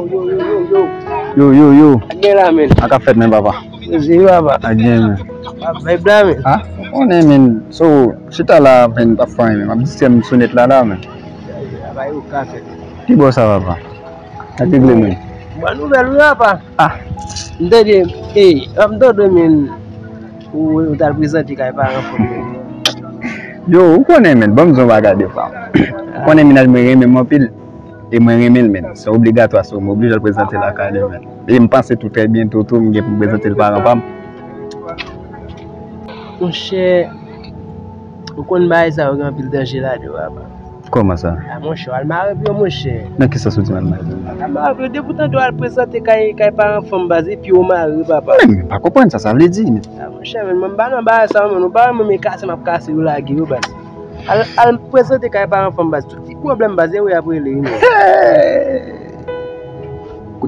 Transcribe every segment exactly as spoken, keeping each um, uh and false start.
Yo, yo, yo, yo. Yo, yo, yo. Sa k gen la, men? Sa k ap fèt, men, papa? Poze, papa. Sa k gen, men? Ap vibe la, men. Ah, ou konnen, men. So, chita la, men, p ap fè anyen, men. M ap distrè m sou nèt la, la, men. Travay ou ka fè. Ki bò sa, papa? Sa k regle, men? Bon nouvèl, wi, papa. Ah. M tande, ey, m tande, men. Ou, ou t al prezante kay paran fanm, men. Yo, ou konnen, men. Ban m di w yon bagay defwa. Ou konnen mennaj mwen renmen m anpil. E mwen renmen l, men. Se obligatwa, so, m oblije al prezante l lakay li, men. E m panse tou trè byento tou, m gen pou m prezante l paran pa m. Monchè, ou konn bagay sa yo gen anpil danje ladan yo, papa. Kòman sa? A, monchè, w al mare pye w, monchè. Nan ki sans ou di m al mare pye m? Al mare pye w, depi w tande w al prezante kay, kay paran fanm, baz, epi w mare, papa. Men, m pa konprann sa sa vle di, men. A, monchè, men, mwen m pa nan bagay sa yo, men. Ou pa wè mwen, men kase m ap kase yo lage yo, baz. Al, al prezante kay paran fanm, baz. Tout ti pwoblèm, baz, e ou y ap regle, wi, men.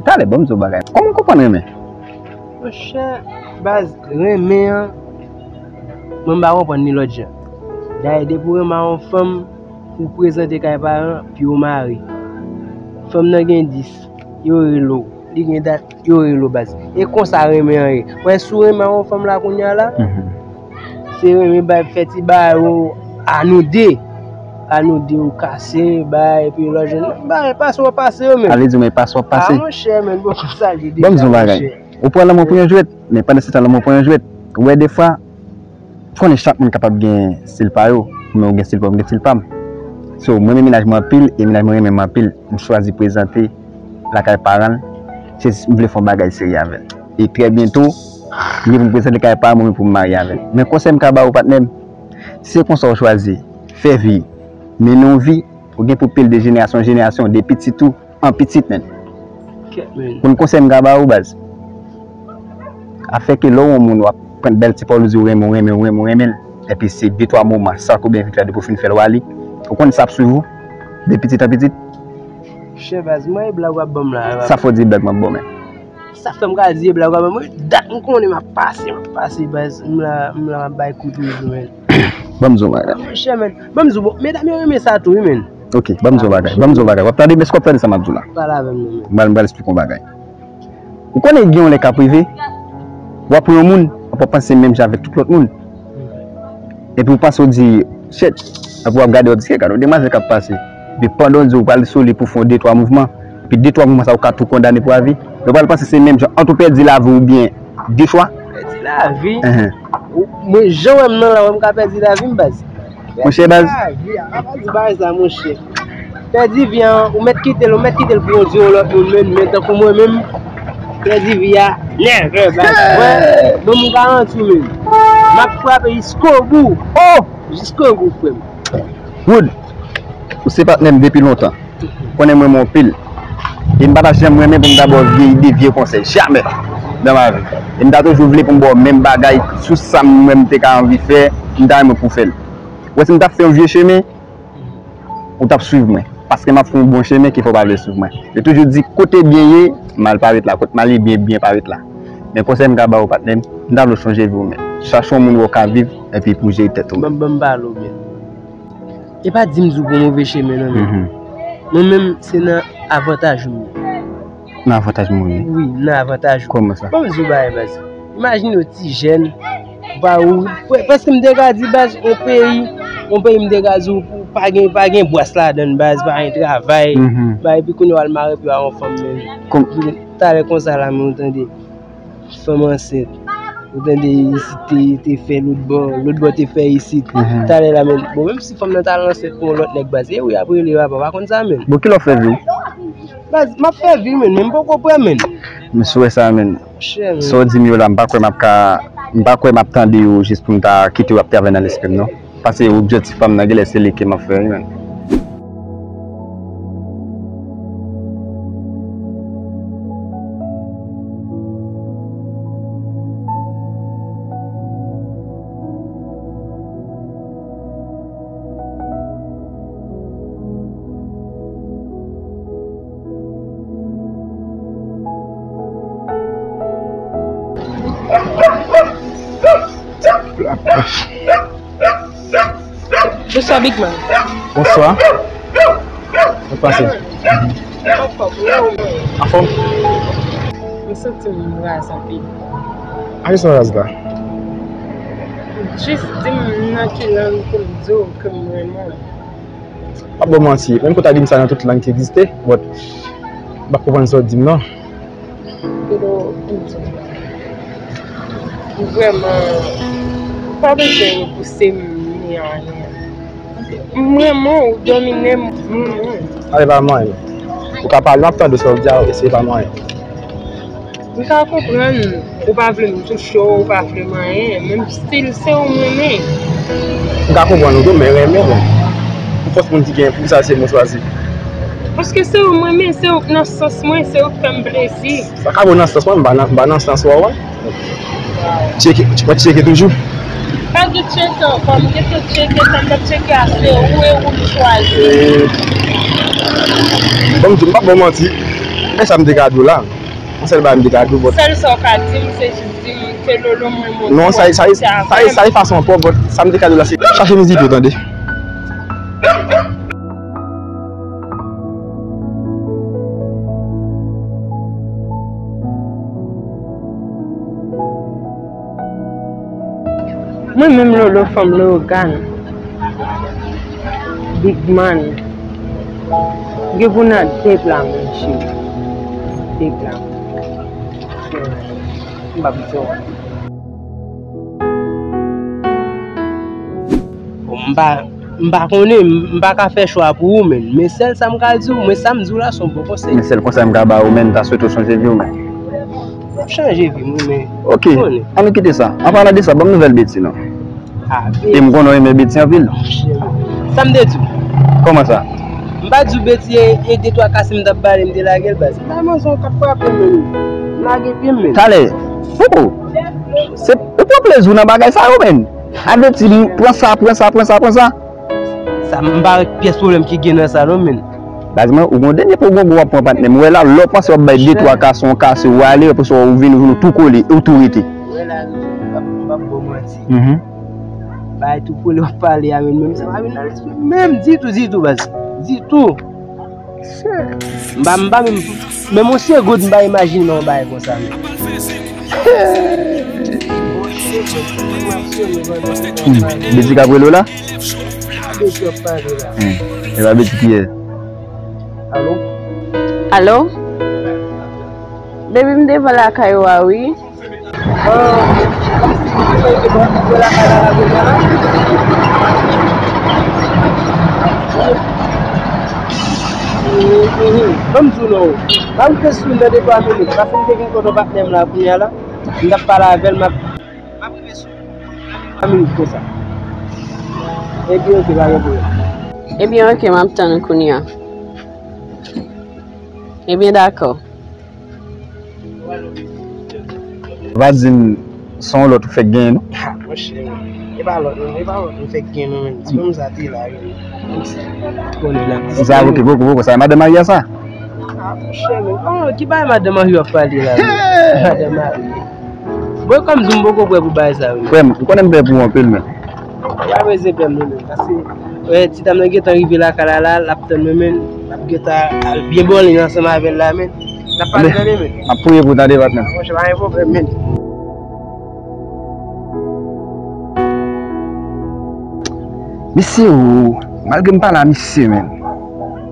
Talè, ban m di w bagay. Kòman w konprann renmen? Monchè, baz, renmen an, mwen m pa konprann li lòt jan. Dayè, depi w renmen yon fanm, ou prezante kay paran, pye w mare. Fanm nan gen dis, yo rele w. Li gen dat, yo rele w, baz. E konsa renmen an ye. Mwen, si w renmen yon fanm la kounye a la, se renmen bay fè ti bagay ou a nou de. A nou de ou kase, bay, epi lòt jèn. Bay, pase w ap pase yo menm. A vle di mwen pase w ap pase? A, monchè, men, bon, sa l ye deja, monchè. Ban m di w yon bagay. Ou pran lanmou pou yon jwèt, men pandan se tan lanmou pran yon jwèt. Ou wè defwa, ou konnen chak moun kapab gen stil pa yo, men ou gen stil pa w, m gen stil pa m. So, mwen renmen mennaj mwen anpil, e mennaj mwen renmen mwen anpil. M chwazi prezante lakay paran l, se m vle fè yon bagay serye avè l. E trè byento, m gen pou m prezante l kay paran mwen pou m marye avè l. Men konsèy m ka ba ou, patnè m, si se konsa w chwazi fè vi, mennen yon vi, ou gen pou pile de jenerasyon an jenerasyon, de pitit ou an pitit, men. Kèt, men. Konn konsèy m ka ba ou, baz. Afè ke lè w yon moun w ap pran bèl ti pawòl, ou di ou renmen, ou renmen, ou renmen, ou renmen l. Epi se de twa moman, sa kou byen vit fè depi w fin fè l w ale. Ou konn sa ap swiv ou, de pitit an pitit. Chè baz, mwen e blag w ap ban m la. Sa fò di blag m ap ba w, men. Sa fè m ka di e blag w ap ban m, mwen dat m konnen m ap pase, m ap pase baz, m la, m la m ap bay kou toujou, men. Ban m di w bagay. Monchè, men. Ban m di w, bon, medam yo renmen sa tou, wi, men. Ok, ban m di w bagay, ban m di w bagay. W ap tande, men èske w ap tande sa m ap di w la? Pale avè m non, men. M pral, m pral esplike w yon bagay. Ou konnen gen yon lè k ap rive, w ap wè yon moun, w ap panse menm jan avèk tout lòt moun. Epi w panse w di, shit, epi w ap gade, w ap di, gade yon demwazèl k ap pase. Epi pandan w di w pral sou li pou fè yon de twa mouvman, epi de twa mouvman sa yo ka tou kondane pou avi. Yo pral panse se menm jan ant ou pèdi lavi w oubyen de chwa. Pèdi lavi? Enhen. Ou, mwen, jan w wè m nan la, w wè m ka pèdi lavi m, baz. Monchè, baz. Pèdi lavi a, pa di bagay sa, monchè. Pèdi vi a, ou mèt kite l, ou mèt kite l pou yon di yon lòt moun, men, men tankou mwen menm, pèdi vi a, never, baz. Mwen, mwen, m garanti w, men. M ap frape jiskobou. Oh! Jiskobou, frè m. Wood, ou se patnè m depi lontan. Konnen m renmen w anpil. E m pa ta janm renmen pou m ta ba w vye ide, vye konsèy. Jamè nan ma vi. E m ta toujou vle pou m ba w menm bagay sou sa m wè m te ka anvi fè, m ta renmen pou w fè l. Ou wè si m t ap fè yon vye chemen, ou t ap swiv mwen. Paske m ap fè yon bon chemen ki fè w pa vle swiv mwen. Yo toujou di, kote byen ye, mal parèt la. Kote mal ye, byen, byen parèt la. Men konsèy m ka ba w, patnè m, m ta vle w chanje vi w, men. Chache yon moun wè w ka viv, epi pou w jere tèt ou, men. Ban m, ban m pale w, men. E pa di m di w pran move chemen non, men. Mwen menm, se nan avantaj mwen. Nan avantaj mwen? Wi, nan avantaj mwen. Kòman sa? Ban m di w bagay, baz. Imajine w ti jèn, ou pa ou, prè-, prèske m te ka di, baz, yon peyi, yon peyi m te ka di w, ou pa gen, pa gen bwès ladan l, baz, pa gen travay, bagay, epi kounye a w al mare pye w a yon fanm, men. Talè konsa la, men, ou tande. Fanm ansent. Ou tande isit te, te fè lòt bò, lòt bò te fè isit. Talè la, men, bon, menm si fanm nan t al ansent pou yon lòt nèg, baz, e wi, ap rele papa, pa konn sa, men. Bon, kilè w fè vi w? Baz, m ap fè vi, men, men m poko prè, men. Men si w wè sa, men. Monchè, men. Sa w di m yo la, m pa kwè m ap ka, m pa kwè m ap tande yo jis pou m ta kite yo ap travay nan lespri m, non. Paske objektif pa m nan, genlè se li ke m ap fè, wi, men. Bonswa, Big Man. Bonswa. Mwen pase. Anfòm? M santi m raz anpil. A kisa w raz la? Jis di m nan ki lang pou m di w ke m renmen w. M ap ba w manti, menm ke w ta di m sa nan tout lang ki egziste, but m p ap konprann sa w di m nan. Kote w di m? Vrèman, ou pa bezwen repouse m ni anyen. M renmen w, ou domine m, m renmen w. Ale pa manyen. Ou ka pale, m ap tande sa w di a, se pa manyen. M ka konprann ou pa vle m touche w, ou pa vle m anyen, men still se ou m renmen. M ka konprann ou tou, men renmen, bon. Pou fòs moun ki gen, pou sa se mwen chwazi. Paske se ou m renmen, se ou k nan sans mwen, se ou k fè m plezi. Sa ka bon nan sans mwen, m pa nan, m pa nan sans ou a, wè. Tcheke, w ap tcheke toujou? Pa gen tcheke ankò, m gentan tcheke, sa m t ap tcheke a se ou e ou m chwazi. Bon, m di, m p ap ba w manti, men sa m te ka di w la. Yon sèl bagay m te ka di w, but. Sèl sa w ka di m, se jis di m ke Lolo mwen montre w sa, sa, sa, sa e fason pa w, but sa m te ka di w la, se chache mizik yo, tande. Mwen menm Lolo fanm Leyogàn, Big Man, gen pou nan de pla, monchè. De pla. M p ap di w. M pa, m pa konnen, m pa ka fè chwa pou ou, men, men sèl sa m ka di w, mwen sa m di w la se yon bon konsèy. Men sèl konsèy m ka ba ou, men, m ta swete w chanje vi w, men. M ap chanje vi m, wi, men. Ok, ann nou kite sa. An palan de sa, ban m nouvèl Betty non. Ah, e m konnen w renmen Betty anpil. Sa m te di w? Kòman sa? M pa di w Betty e, e de twa kase m t ap bale, m te lage l, baz. M pa manzè w k ap frape m, men. M lage pye m, men. Talè. Oh, oh. Se, ou pran plezi w nan bagay sa yo, men. A Betty, pran sa, pran sa, pran sa, pran sa. Sa m pa wè pyès pwoblèm ki gen nan sa non, men. Baz mwen, ou gon dènye pwogongon w ap pran patnè m. Ou wè la, lè w panse w ap bay de twa kase, yon kase, ou ale, apre sa ou vin, ou vin, ou tou kole, ou tou rete. Ou wè la, m p ap, m p ap ba w manti. Mhm. Bagay tou kole w ap pale a, men, menm sa pa vin nan lespri m menm, ditou, ditou, baz. Ditou. M pa, m pa menm, menm yon segond m pa imajine nan yon bagay konsa, men. Hmm, Betty k ap rele w la? Hmm, e pa Betty kiyès? Alo? Alo? Baby, m devan lakay ou a, wi. Ban m di w non. Ban m fè sou nan de twa minit. Paske m te gen kote patnè m la kounye a la. M t ap pale avè l, m ap, m ap rive sou twa minit konsa. Ebyen, oke, pa gen pwoblèm. Ebyen, oke, m ap tann ou kounye a. Ebyen, dakò. Pa di m se yon lòt ou fèk genyen, non? Ha, monchè, e pa lòt, non, e pa lòt ou fèk genyen, non, men. Ti fanm sa te la, wi. Konnen la. Sa, oke, poko, poko, sa madan Maria sa? Ah, monchè, men. Oh, ki bagay madan Maria w ap pale la, men? Madan Maria. Bon, kòm di m poko prè pou bagay sa, wi. Frè m, ou konnen m pè pou ou anpil, men. Pa bezwen pè m, non, men. Paske, wè, ti dam nan gentan rive lakay la, la, l ap tann mwen, men. L ap gentan al byen bòlin ansanm avè l la, men. N ap pale tande, men. M ap priye pou w tande, patnè. Monchè, pa gen pwoblèm, men. Mesye, o, malgre m pale a misye, men.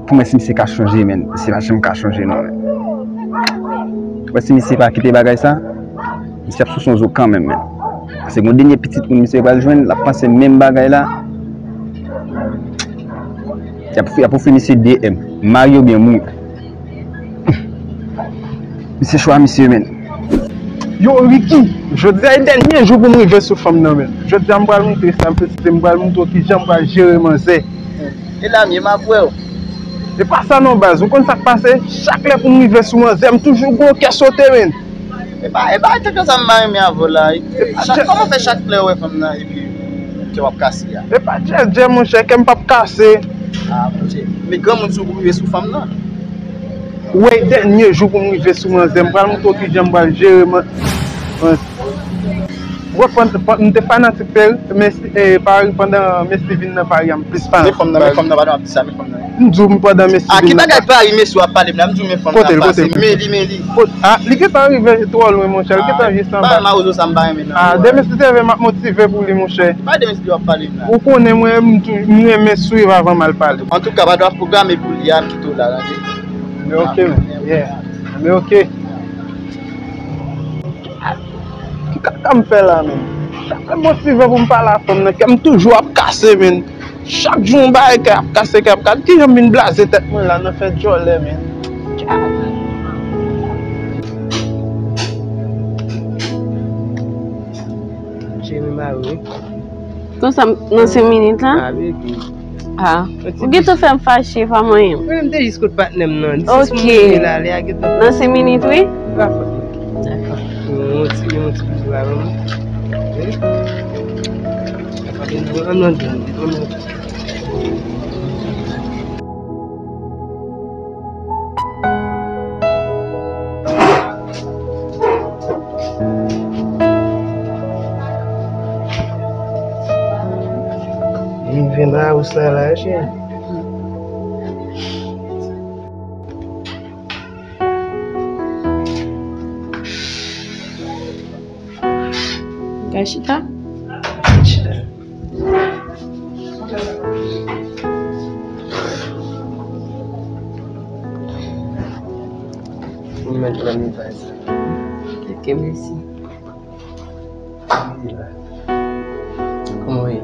Pou mwen, si misye ka chanje, men. Misye pa janm ka chanje, non, men. Ou wè, si misye pa kite bagay sa, misye ap sou son zo kanmenm, men. Paske gon dènye pitit moun misye pral jwenn, l ap panse menm bagay la. Y ap, y ap ofri misye de M. Mari oubyen mouri. Misye chwa misye, men. Yo, Ricky, jodi a e dènye jou pou m rive sou fanm nan, men. Jodi a m pral montre sa, m pral montre w kijan m pral jere manzè. E la m ye, m ap wè w. E pa sa non, baz. Ou konn sa k pase? Chak lè pou m rive sou manzè, m toujou gon kè sote, men. E pa, e pa, e pa sa m pa renmen avè w la. Chak, kòman fè chak lè w wè fanm nan, epi kè w ap kase a? E pa djèdjè, monchè, kè m p ap kase. Ah, monchè. Men granmoun sou pou rive sou fanm nan. Ou wè, dènye jou pou m rive sou manzè, m pral montre w kijan m pral jere man-, man-, ou wè, pandan, pandan, m te fanatik Perry, men, eh, Paris, pandan Messi vin nan Paris a, m plis fanatik Paris. Men fanm nan, men fanm nan, pa nan ap di sa, men fanm nan. M di w, m pandan mesye. A ki bagay pari mesye w ap pale m la? M di w men fanm nan pase. Men li, men li. A, li gentan rive twò lwen, monchè. Li gentan jis anba. Bagay mawozo sa m pa renmen nan. A, demen si te vle m ap motive pou li, monchè. Pa demen si w ap pale m la. Ou konnen mwen, m renmen swiv avan m al pale. Antouka, pa dwa pwograme pou li a, m kite w la, tande. Men oke, men. Yeah. Men oke. Ki kaka m fè la, men? Chak lè m motive pou m pale a fanm nan, kè m toujou ap kase, men. Chak jou yon bagay kè ap kase, kè ap kase. Kijan m vin blaze tèt mwen la nan fè djòlè, men. Cheri mari. Konsa nan senk minit la? Ah, baby. Ah. Ou gentan fè m fache pa manyen. Mwen menm te jis kot patnè m nan. Di se sou mwen li la, lè a gentan. Nan senk minit, wi. Li pa fòt mwen. Dakò. Yon ti, yon ti bizou avan mwen. Wi. Ann nan, ann nan. Vin, vin la, ou sa la, cheri? Gay chita. Ou mèt lòm li bay sa. Ok, mèsi. Kòman w ye?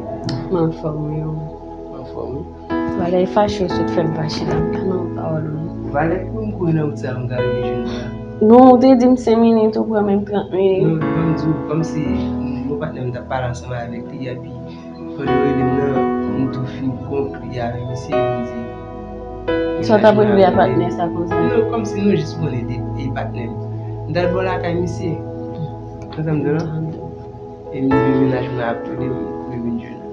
Mwen anfòm, wi. Ou anfòm, wi? Valè fache w sot fè m fache la, m pa nan pawòl ou non. Valè pou m kouri nan wout sa a, m ka rive jwenn ou la. Non, ou te di m senk minit, ou pran menm trant minit. Non, ban m di w, kòmsi yon patnè m t ap pale ansanm avèk li, epi pandan yo rele m nan, m tou fin konkli avèk misye, m di. Sa w t ap rive a patnè sa konsa? Non, kòmsi nou jis konnen de, de patnè m. M t al bò lakay misye. Konsa m di w la? E m di menaj mwen ap toude m pou li vin jwenn ou.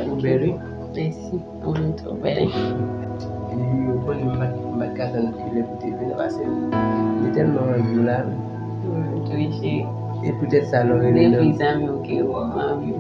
Ou bèl, wi. Mèsi. Ou menm tou, bèl. E ou konnen m pa t, m pa t ka tann kilè pou te vin nan, paske m te tèlman anvi w la, wi. Ou menm tou, wi, cheri. E poutèt sa, lè w rele m nan. Depi zanmi w ke w anvi.